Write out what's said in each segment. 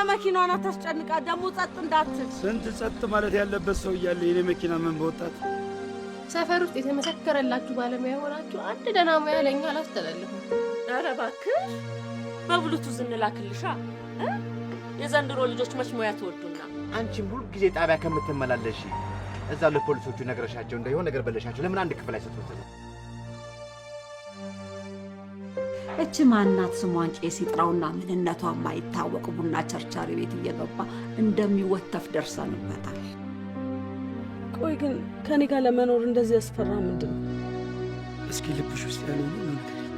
መኪናዋን አታስጨንቃት፣ ደግሞ ጸጥ እንዳትል። ስንት ጸጥ ማለት ያለበት ሰው እያለ የኔ መኪና ምን በወጣት። ሰፈር ውስጥ የተመሰከረላችሁ ባለሙያ ሆናችሁ አንድ ደህና ሙያ ለእኛ አላስተላለፍም። ኧረ እባክሽ፣ በብሉቱዝ እንላክልሻ። የዘንድሮ ልጆች መች ሙያ ትወዱና። አንቺም ሁል ጊዜ ጣቢያ ከምትመላለሽ እዛው ለፖሊሶቹ ነግረሻቸው እንደሆነ ነገር በለሻቸው ለምን አንድ ክፍል አይሰጡትም? እች ማናት ስሟን ቄስ ይጥራውና ምንነቷ የማይታወቅ ቡና ቸርቻሪ ቤት እየገባ እንደሚወተፍ ደርሰንበታል። ቆይ ግን ከኔ ጋር ለመኖር እንደዚህ ያስፈራ ምንድን ነው? እስኪ ልብሽ ውስጥ ያለውን ሁሉ ንገሪኝ።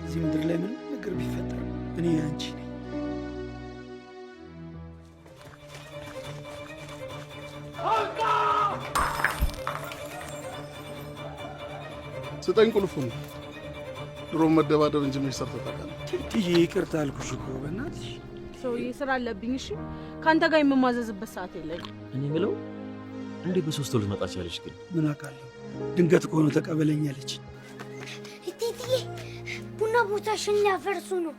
እዚህ ምድር ላይ ምንም ነገር ቢፈጠር እኔ አንቺ ነኝ። ስጠኝ ቁልፉን። ድሮ መደባደብ እንጂ መች ሰርተህ ታውቃለህ? ትዬ ይቅርታ አልኩሽ እኮ በእናትሽ። ሰውዬ ስራ አለብኝ። እሺ፣ ከአንተ ጋር የምማዘዝበት ሰዓት የለኝም። እኔ የምለው እንዴት በ3 ወር ልትመጣ ቻለች ግን? ምን አውቃለሁ፣ ድንገት ከሆነ ተቀበለኝ አለች። እቴትዬ፣ ቡና ቦታሽን ሊያፈርሱ ነው።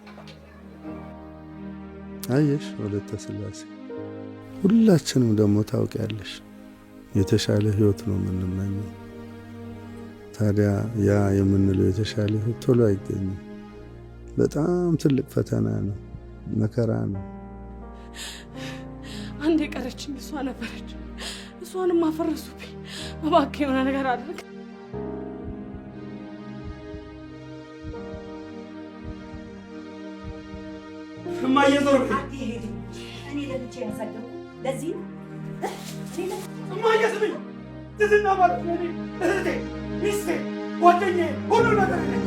አየሽ ወለተ ስላሴ፣ ሁላችንም ደግሞ ታውቂያለሽ የተሻለ ህይወት ነው የምንመኘው። ታዲያ ያ የምንለው የተሻለ ህይወት ቶሎ አይገኝም። በጣም ትልቅ ፈተና ነው፣ መከራ ነው። አንድ የቀረችኝ እሷ ነበረች። እሷንም አፈረሱብኝ። እባክህ የሆነ ነገር አድርግ። እማዬ ዞር አትሄድም። እኔ ለብቻ ያሳደኩ ለዚህ ነው። እማዬ ስሚኝ፣ ትዝና ማለት ለእኔ እህቴ፣ ሚስቴ፣ ጓደኛዬ፣ ሁሉ ነገር ነች።